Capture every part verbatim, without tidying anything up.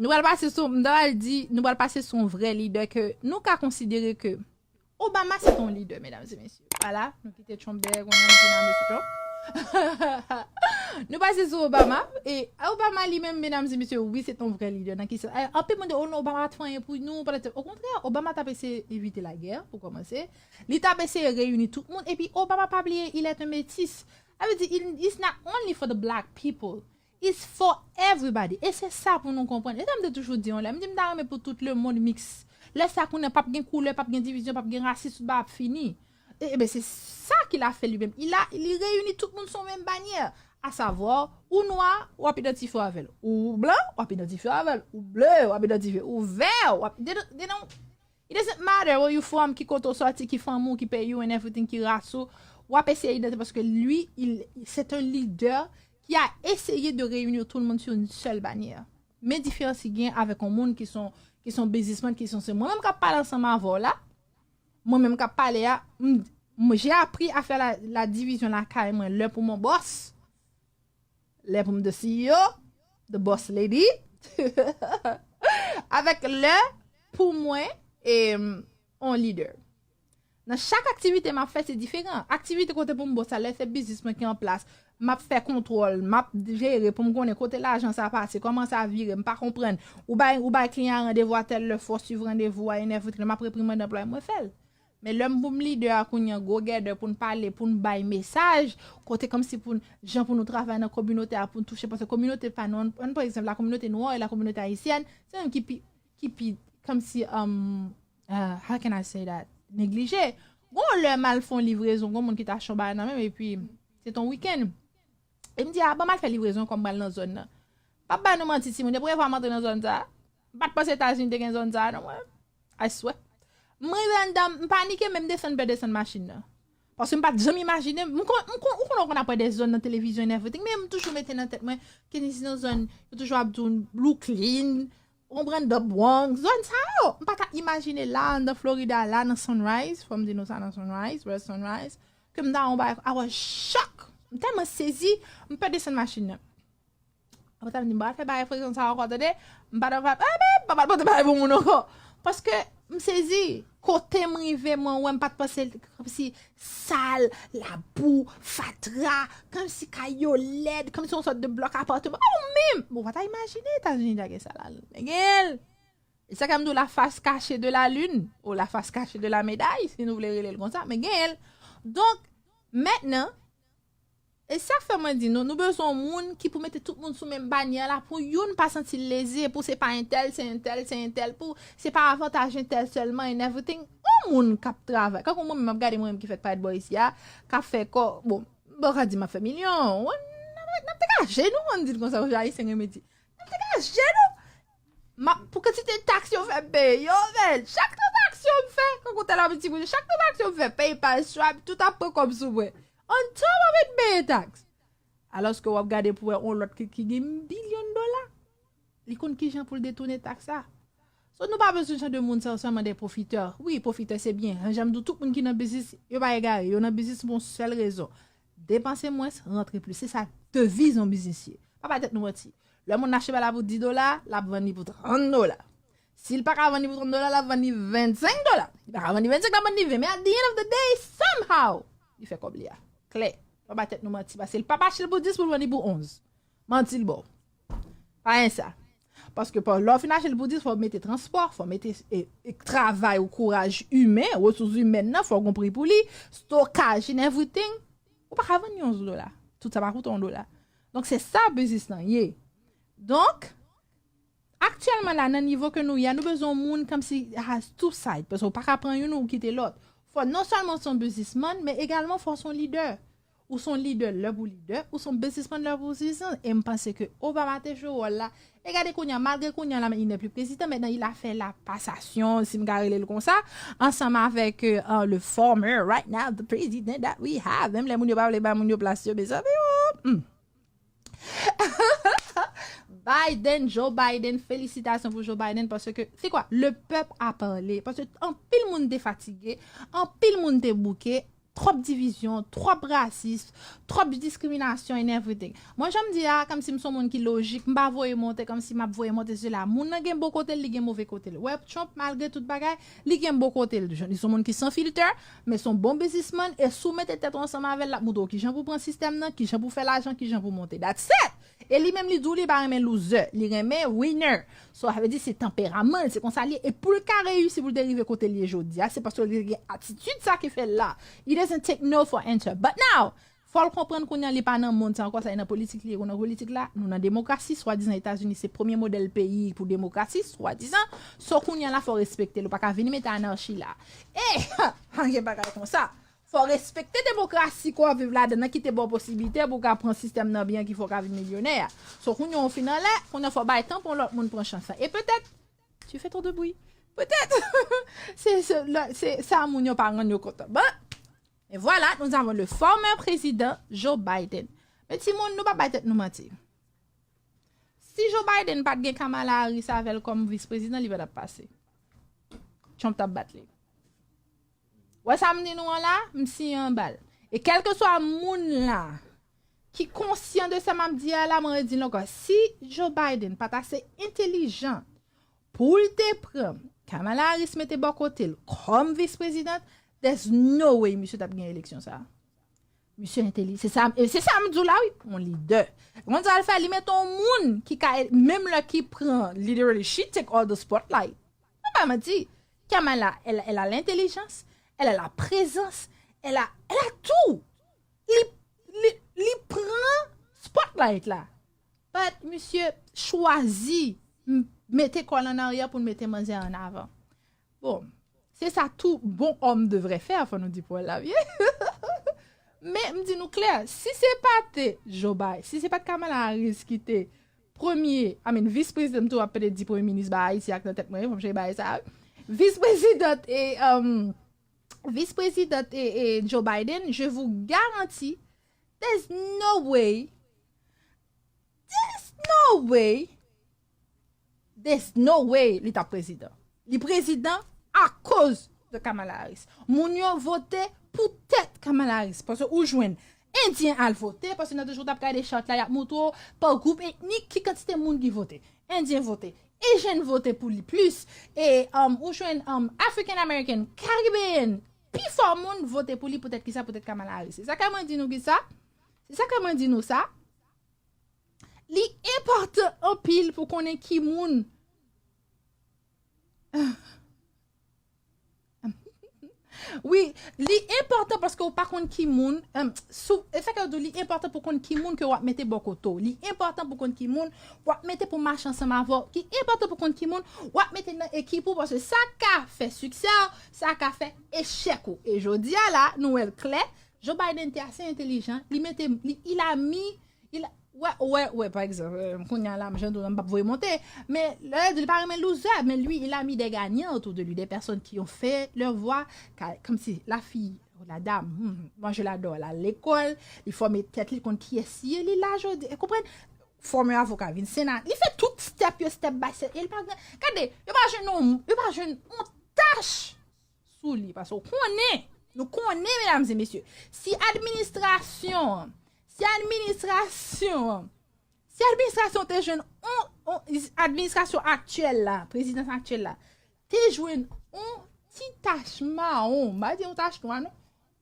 Nou pral pase sou, m ta pral di, nou pral pase sou yon vrè lidè ke nou ka konsidere ke Obama se te yon lidè, medam e mesye. Vwala, nou kite Trump dèyè kounye a, nou vin a mesye Trump. Nou pase sou Obama. E Obama li menm, medam e mesye, wi, se te yon vrè lidè. Nan ki sans? Eh, anpil moun di, oh non, Obama pa t fè anyen pou nou. Okontrè, Obama t ap eseye evite lagè, pou kòmanse. Li t ap eseye reyini tout moun. Epi Obama, pa bliye, il est un métis. Sa vle di, il, it's not only for the black people. It's for everybody. E se sa pou nou konprann. E sa m te toujou di yon lè. M di m ta renmen pou tout le monde mix. Lè sa kounye a p ap gen koulè, p ap gen divizyon, p ap gen rasis, tout bagay ap fini. E, e ben se sa ki l a fè li menm. Il a, li reyini tout moun sou menm banyè. Asavwa, ou nwa, w ap idantifye w avè l. Ou blan, w ap idantifye w avè l. Ou ble, w ap idantifye. Ou vè, w ap. They don't, they don't, it doesn't matter where you from, ki kote w sòti, ki fanmi w, ki peyi w, and everything, ki ras ou. W ap eseye idantifye paske lui, il, c'est un leader qui a essayé de réunir tout le monde sur une seule bannière. Men diferans ki gen avèk yon moun ki son, ki son biznismann, ki son se mwen menm k ap pale ansanm avè w la. Mwen menm k ap pale a, m, m, j'ai appris à faire la, la division lakay mwen, lè pou mon boss, lè pou m the C E O, the boss lady, avèk lè pou mwen e m, on lidè. Nan chak aktivite m ap fè, se diferan. Aktivite kote pou m boss la, lè se biznis mwen ki an plas, m ap fè kontwòl, m ap jere pou m konnen kote lajan sa pase, kòman sa vire, m pa konprann. Ou bay, ou bay kliyan an randevou a tèl lè, fò w swiv randevou a, and everything, m ap reprimande anplwaye m, mwen fè l. Men lè m pou m lidè a kounye a, go gèdè pou n pale, pou n bay mesaj, kote kòmsi pou n, jan pou nou travay nan kominote a, pou n touche, paske kominote pa nou, ann, ann pran egzanp, la kominote nwa e la kominote ayisyèn, se menm ki pi, ki pi, kòmsi, um, uh, how can I say that? Neglije. Gon lè m al fè yon livrezon, gon moun ki t achte yon bagay nan men m, epi se t on wikenn. E m di, a, ban m al fè livrezon kòm m pral nan zòn nan. P ap ba nou manti, timoun, e premye fwa m antre nan zòn sa a. M pa t panse Etazini te gen zòn sa a, non, mwen. I swear. M rive anndan, m panike, men m desann pè desann machin nan. Paske m pa t janm imajine, m kon, m kon, ou konnen w konn ap wè de zòn nan televizyon and everything, men m toujou mete nan tèt mwen, Kennedy nan zòn, yo toujou ap di w Brooklyn, ou konprann, the Bronx, zòn sa yo. M pa ta imajine la, anndan Florida, la, nan Sunrise, fò m di nou sa, nan Sunrise, West Sunrise, ke m ta wè yon bagay, I was shocked. M tèlman sezi, m pè desann machin nan. Apre sa, m di, m pa fè bagay frekan sa ankò, tande. M pa ta, ah, men, m pa pral pote bagay pou moun ankò. Paske, m sezi. Kote m rive, mwen wè, m pa t panse, kòmsi sal, labou, fatra, kòmsi kay yo lèd, kòmsi yon sòt de blòk apatman. Ou menm! Bon, w pa ta imajine Etazini ta gen sa la. Men gen l. E sa k ap di w la face cachée de la lune, ou la face cachée de la médaille, si nou vle rele l konsa, men gen l. Donk, mentnan, e sa k fè mwen di nou, nou bezwen yon moun ki pou mete tout moun sou menm banyè la, pou youn pa santi l leze, pou se pa entèl, se entèl, se entèl, pou se pa avantaj entèl sèlman, and everything. Yon moun k ap travay, kankou mwen menm, m ap gade mwen menm ki fèk parèt bò isi a, k ap fè kò, bon, bon, ka di m ap fè milyon, n ap, n ap degaje nou, ann di l konsa, jan Ayisyen renmen di. N ap degaje nou. M ap, pou kantite taks yo fè m peye, yo, men, chak tranzaksyon m fè, kankou tèl ap ti moun, chak tranzaksyon m fè, PayPal, Stripe, tout ap pran kòb sou mwen. Ann tou m ap vin peye taks. Alòske w ap gade pou wè yon lòt ki, ki gen bilyon dola. Li konn kijan pou l detounen taks la. So, nou pa bezwen jan de moun sa yo, sèlman de pwofitè. Wi, pwofitè se byen. Jan m di w, tout moun ki nan biznis, yo pa egare. Yo nan biznis pou yon sèl rezon. Depanse mwens, rantre plis. Se sa deviz yon biznisye. Pa bay tèt nou manti. Lè moun achte bagay la pou dis dola, l ap vann li pou trant dola. Si l pa ka vann li pou trant dola, l ap vann li vennsenk dola. Li pa ka vann li vennsenk, l ap vann li ven. Men at the end of the day, somehow, li fè kòb li a. Klè. Pa bay tèt nou manti. Paske l p ap achte l pou dis pou l vann li pou onz. Manti l ba w. Pa gen sa. Paske pa, lè w fin achte l pou dis, fò w mete transpò, fò w mete e, e, travay ou kouraj imen, resous imèn nan, fò w gon pri pou li, stokaj, and everything. Ou pa ka vann li onz dola. Tout sa pa koute yon dola. Donk, se sa biznis lan ye. Donk, aktyèlman la, nan nivo ke nou ye a, nou bezwen yon moun kòmsi has two side. Paske ou pa ka pran youn, ou kite lòt. Fò non sèlman w se yon biznismann, men egalman fò w se yon lidè. Ou se yon lidè lè pou lidè, ou se yon biznismann lè pou biznismann. E m panse ke Obama te jwe wòl la. E gade kounye a, malgre kounye a la, il n'est plus président, maintenant il a fait la passation, si m ka rele l konsa, ansanm avèk, euh, le former, right now, the president that we have. Menm lè moun yo pa vle bay moun yo plas yo, mezanmi, oh, hmm. Biden, Joe Biden, felisitasyon pou Joe Biden, paske, se kwa? Le peuple a parlé. Paske anpil moun te fatige, anpil moun te bouke, Twòp divizyon, twòp rasis, twòp diskriminasyon and everything. Mwen, jan m di a, kòmsi m se yon moun ki lojik, m pa voye monte, kòmsi m ap voye monte sila. Moun nan gen bon kote l, li gen move kote l. Wè, Trump, malgre tout bagay, li gen bon kote l. Li se yon moun ki san filtè, men se yon bon biznismann, e si w mete tèt ou ansanm avè l, l ap montre w kijan pou pran sistèm nan, kijan pou fè lajan, kijan pou monte. That's it! E li menm, li di w li pa renmen loser, li renmen winner. So, sa vle di se tanperaman l, se konsa li ye. E pou l ka reyisi, pou l te rive kote l ye jodi a, se paske li gen atitid sa ki fè l la. He doesn't take no for answer. But now, fò l konprann kounye a li pa nan mond sa ankò, sa e nan politik li ye. Ou nan politik la, nou nan demokrasi, swadizan Etazini se premye modèl peyi pou demokrasi, swadizan. So kounye a la, fò w respekte l, ou pa ka vin mete anachi la. E, pa gen bagay konsa. Fò w respekte demokrasi ke w ap viv ladan nan, ki te ba w posiblite pou w ka pran sistèm nan byen ki fè w ka vin milyonè a. So kounye a w fin anlè, kounye a fò w bay tan pou yon lòt moun pran chans la. E petèt, tu fais trop de bruit. Petèt, se, se, lè- se sa moun yo pa rann yo kontan. Bon, e vwala, nous avons le former président Joe Biden. Men timoun, nou pa bay tèt nou manti. Si Joe Biden pa t gen Kamala Harris avè l kòm vis prezidan, li pa t ap pase. Trump t ap bat li. Wè sa m di nou an la, m siyen anba l. E kèlkeswa moun la ki konsyan de sa m ap di a la, mwen redi l ankò. Si Joe Biden pa t ase entelijan pou l te pran Kamala Harris mete bò kote l kòm vis prezidant, there's no way misye t ap gen eleksyon sa a. Misye enteli, se sa, e se sa m di w la wi, yon lidè. Ou konn sa l fè, li mete yon moun ki ka, menm lè ki pran, literally, she take all the spotlight. Mwen pa manti, Kamala, elle, elle a l'intelligence, elle a la présence, elle a, elle a tout. Li, li, li pran spotlight la. But misye chwazi m- mete kò l an aryè pou l mete manzè an avan. Bon, se sa tout bon homme devrait faire, fò nou di pawòl la byen. Men m di nou klè, si se pa te Joe Biden, si se pa t Kamala Harris ki te premye, I mean, vis prezidan, m tou ap pede di premye minis ba Ayiti ak nan tèt mwen, fò m chanje bagay sa. Vis prezidant e, um, vis prezidant e, e Joe Biden, je vous garantis, there's no way, there's no way, there's no way li t ap prezidan. Li prezidan akoz de Kamala Harris. Moun yo vote poutèt Kamala Harris. Paske ou jwenn Endyen al vote, paske nan de jou w t ap gade chat la, y ap montre w pa gwoup etnik ki kantite moun ki vote. Endyen vote. Asian vote pou li plis. E um, ou jwenn um, African American, Caribbean, pifò moun vote pou li poutèt kisa, poutèt Kamala Harris. Se sa k mwen di nou kisa? Se sa k mwen di nou sa? Li enpòtan anpil pou konnen ki moun. Wi, li enpòtan paske w pa konn ki moun, em, sou, e sa k yo di w, li enpòtan pou konn ki moun ke w ap mete bò kote w. Li enpòtan pou konn ki moun w ap mete pou mache ansanm avè w. Ki enpòtan pou konn ki moun w ap mete nan ekip ou, paske sa ka fè siksè w, sa ka fè echèk ou. E jodi a la, nou wè l klè, Joe Biden te ase entelijan, li mete, li, il a mis, il a, wè, wè, wè, pa egzanp, euh, kounye a la, jan nou, m p ap voye monte, men lè yo di li pa renmen loser, men lui, il a mis des gagnants autour de lui, des personnes qui ont fait leur voix, ka- comme si la fille, la dame, hmm, moi je l'adore, la lekòl, li fòme tèt li, konn kiyès li ye, li la jodi, e konprann, fòme avoka, vin sena, li fè tout step yo, step by step, e li pa gen, gade, yo pa jwenn non, yo pa jwenn yon tach sou li, paske w konnen, nou konnen, medam e mesye, si administrasyon, si administrasyon, si administrasyon te jwenn on, on, administrasyon aktyèl la, prezidans aktyèl la, te jwenn on ti tach mawon, m pa di on tach nwa non,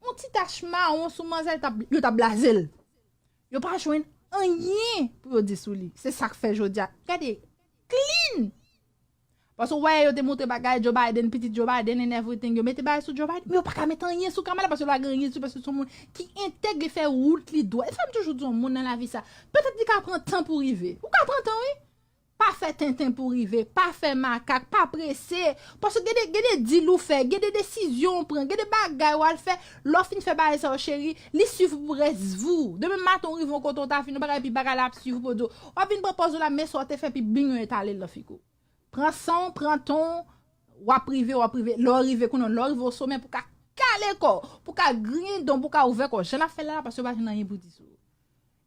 on ti tach mawon sou manzè, yo t ap, yo t ap blaze l. Yo pa jwenn anyen pou yo di sou li. Se sa k fè jodi a, gade, clean! Paske w wè yo te montre bagay Joe Biden, pitit Joe Biden and everything. Yo mete bagay sou Joe Biden, men yo pa ka mete anyen sou Kamala paske yo pa gen anyen sou, paske se yon moun ki entèg, li fè wout li dwat. E sa m toujou di yon moun nan lavi sa. Petèt li ka pran tan pou rive. Ou ka pran tan, wi. Pa fè tenten pou rive, pa fè makak, pa prese. Paske gen de, gen de deal ou fè, gen de desizyon ou pran, gen de bagay w al fè. Lè w fin fè bagay sa yo, cheri, li swiv ou pou rès vi w. Demen maten ou rive yon kote ou ta vin, yon bagay pi bagay la ap swiv ou pou di w. W ap vin pran pòz ou la, men sa w te fè pi bling yo etale l nan figi w. Pran san w, pran tan w, w ap rive, w ap rive. Lè w rive, kounye a, lè w rive o somè pou w ka kale kò w, pou w ka griyen dan w, pou w ka ouvè kò w. Jan n ap fè la, paske yo pa jwenn anyen pou di sou ou.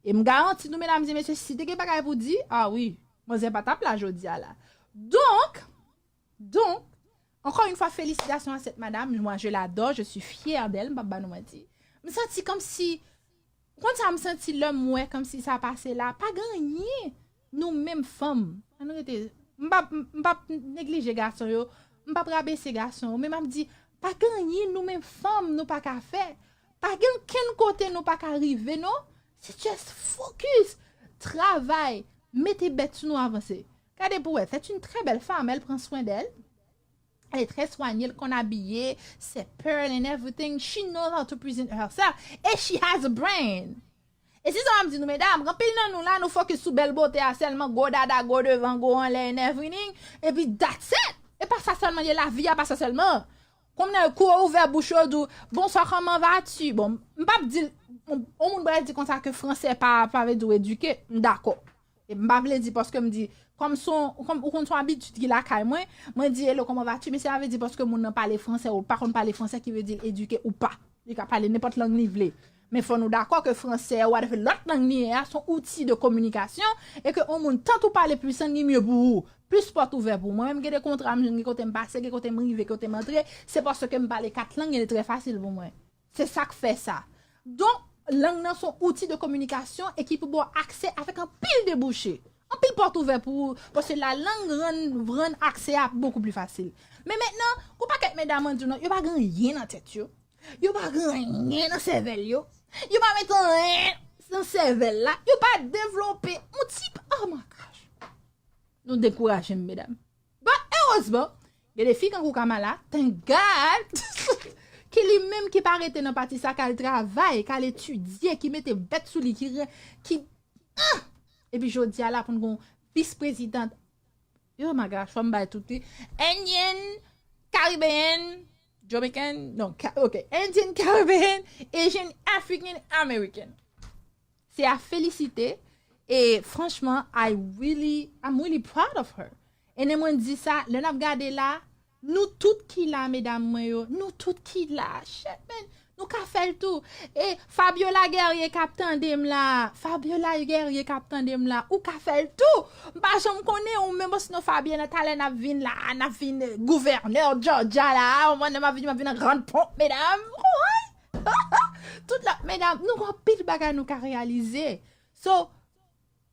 E m garanti nou, medam e mesye, si te gen bagay pou di, a wi, manzè pa t ap la jodi a la. Donk, donk, Encore une fois, félicitations à cette madame. Moi, je l'adore, je suis fière d'elle, m p ap ba nou manti. M santi kòmsi, ou konn sa m santi lè m wè kòmsi sa pase la, pa gen anyen nou menm fanm. Ann rete, m p ap, m p ap neglije gason yo, m p ap rabese gason yo, men m ap di, pa gen anyen nou menm fanm nou pa ka fè. Pa gen okenn kote nou pa ka rive, non. Se just focus, travay, mete bèt sou nou, avanse. Gade pou wè, c'est une très belle femme, elle prend soin d'elle. Elle est très soignée, elle konn abiye, ses pearls and everything. She knows how to present herself. And she has a brain. E se sa m ap di nou, medam, anpil nan nou la, nou focus sou bèl bote a sèlman, gwo dada, gwo devan, gwo anlè, and everything. Epi that's it. E pa sa sèlman ye, lavi a pa sa sèlman. Konmnan kou ou ouvè bouch ou, di w, "Bonsoir, comment vas-tu?" Bon, m p ap di l, on, on moun pral di konsa ke fransè pa, pa vle di w edike, m dakò. E m pa vle di paske m di, kòm son, kòm ou konn son abitid ki lakay mwen, mwen di, "Hello, comment vas-tu?" Men se pa vle di paske moun nan pale fransè ou pa konn pale fransè ki vle di l edike ou pa. Li ka pale nenpòt lang li vle. Men fò nou dakò ke fransè, whatever, lòt lang li ye a, son outil de communication e ke on moun, tant ou pale plis lang li, mieux pou ou. Plis pòt ouvè pou ou. Mwen menm, gen de kontra m jwenn, gen kote m pase, gen kote m rive, kote m antre, se paske m pale kat lang e li trè fasil pou mwen. Se sa k fè sa. Donk, lang nan son outil de communication e ki pou ba w aksè avèk anpil debouche. Anpil pòt ouvè pou ou, paske la lang rann, rann aksè a bokou pli fasil. Men mentnan, gon pakèt medam, an di w non, yo pa gen anyen nan tèt yo. Yo pa gen anyen nan sèvèl yo. Yo pa met anyen nan sèvèl la. Yo pa devlope on ti, oh my gosh. Nou dekouraje m, medam. But erezman, gen de fi kankou Kamala, thank God, ki li menm ki pa rete nan pati sa, k al travay, k al etidye, ki mete bèt sou li, ki, re- ki, ah! Epi jodi a la pou n gon vis prezidan. Oh my gosh, fò m bay tout wi. Indian, Caribbean, Jamaican, non, Ca- ok, Indian, Caribbean, Asian, African, American. Se a felisite. E franchman, I really, I'm really proud of her. E lè mwen di sa, lè n ap gade la, nou tout ki la, medam mwen yo, nou tout ki la. Shit, man, nou ka fè l tou. E Fabiola Guerrier k ap tande m la, Fabiola Guerrier k ap tande m la, ou ka fè l tou. M pa janm konnen ou menm, sinon Fabiola, talè n ap vin la, n ap vin gouvènè Georgia la, ou konprann, m ap vin, m ap vin an grann ponp, medam. Tout lòt medam, nou gon anpil bagay nou ka reyalize. So,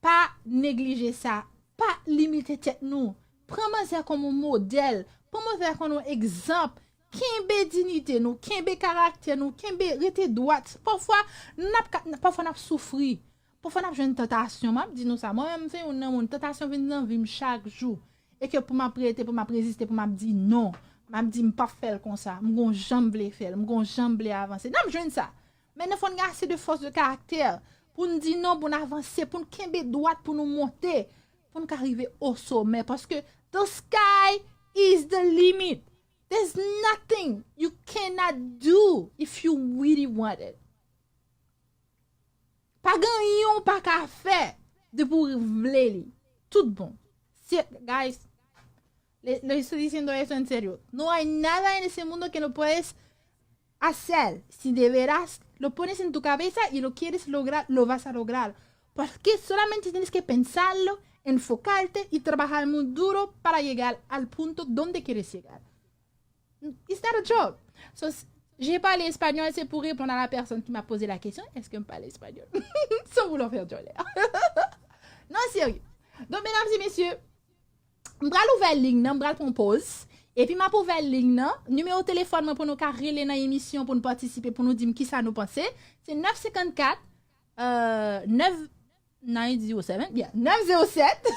pa neglije sa. Pa limite tèt nou. Pran manzè kòm yon modèl. Pran manzè kòm yon egzanp. Kenbe diyite nou, kenbe karaktè nou, kenbe, rete dwat. Pafwa, n ap ka- pafwa n ap soufri. Pafwa n ap jwenn tantasyon. M ap di nou sa. Mwen menm, m se youn nan moun, tantasyon vin nan vi m chak jou. E ke pou m ap rete, pou m ap reziste, pou m ap di non. M ap di m p ap fè l konsa. M gon jan m vle fè l. M gon jan m vle avanse. N ap jwenn sa. Men nou fò n gen ase de fòs de karaktè pou n di non, pou n avanse, pou n kenbe dwat, pou nou monte, pou n ka rive o somè. Paske the sky is the limit. There's nothing you cannot do if you really want it. Pa gen anyen w pa ka fè depi w vle li. Tout bon. Si, guys, le- lo estoy diciendo esto en serio. No hay nada en ese mundo que no puedes hacer. Si de veras lo pones en tu cabeza y lo quieres lograr, lo vas a lograr. Porque solamente tienes que pensarlo, enfocarte y trabajar muy duro para llegar al punto donde quieres llegar. It's not a joke. So, s- j'ai parlé espagnol, c'est pour répondre à la personne qui m'a posé la question, est-ce que m pale espanyòl? San vouloir faire durer. Non, serye. Donk, medam e mesye, m pral ouvè liy nan, m pral pran poz. Epi m ap ouvè liy nan. Nimewo telefòn mwen pou nou ka rele nan emisyon pou nou patisipe, pou nou di m kisa nou panse. Se nèf senkannkat, euh, nèf, nèf zewo sèt, yeah, nèf zewo sèt,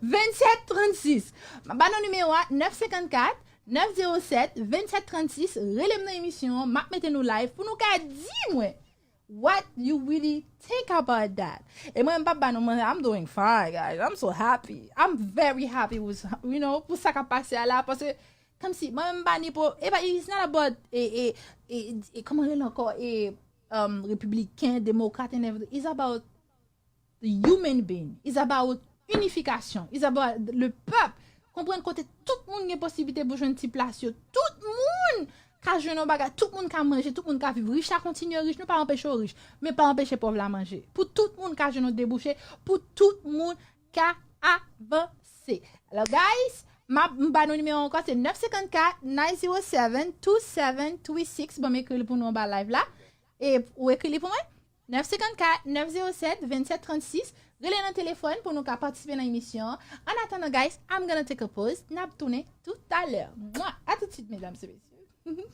vennsèt trannsis. M ap ba nou nimewo a, nèf senkannkat, nèf zewo sèt, vennsèt trannsis. Rele m nan emisyon an, m ap mete nou live pou nou ka di mwen what you really think about that. E mwen, m p ap ba nou, mwen, I'm doing fine, guys. I'm so happy. I'm very happy with, you know, pou sa k ap pase a la. Paske, kòmsi, mwen, m pa ni pou, e pa, it's not about, e, e, e, e, kòman rele ankò, e, um, repibliken, demokrat, and everything. It's about the human being. It's about unification. It's about le peuple. Konprann kote tout moun gen posiblite pou jwenn ti plas yo. Tout moun ka jwenn yon bagay, tout moun ka manje, tout moun ka viv. Rich la kontinye rich, nou pa anpeche w rich, men pa anpeche pòv la manje. Pou tout moun ka jwenn yon debouche, pou tout moun ka avanse. Alors, guys, M ap, m ba nou nimewo ankò, se nèf senkannkat, nèf zewo sèt, twenty seven twenty six. Bon, m ekri l pou nou anba live la. E ou ekri li pou mwen? Nèf senkannkat, nèf zewo sèt, vennsenk trannsis. Rele nan telefòn pou nou ka patisipe nan emisyon an. An atandan, guys, I'm gonna take a pause. N ap tounen toutalè. Mwa! A tout de suite, mesdames et messieurs.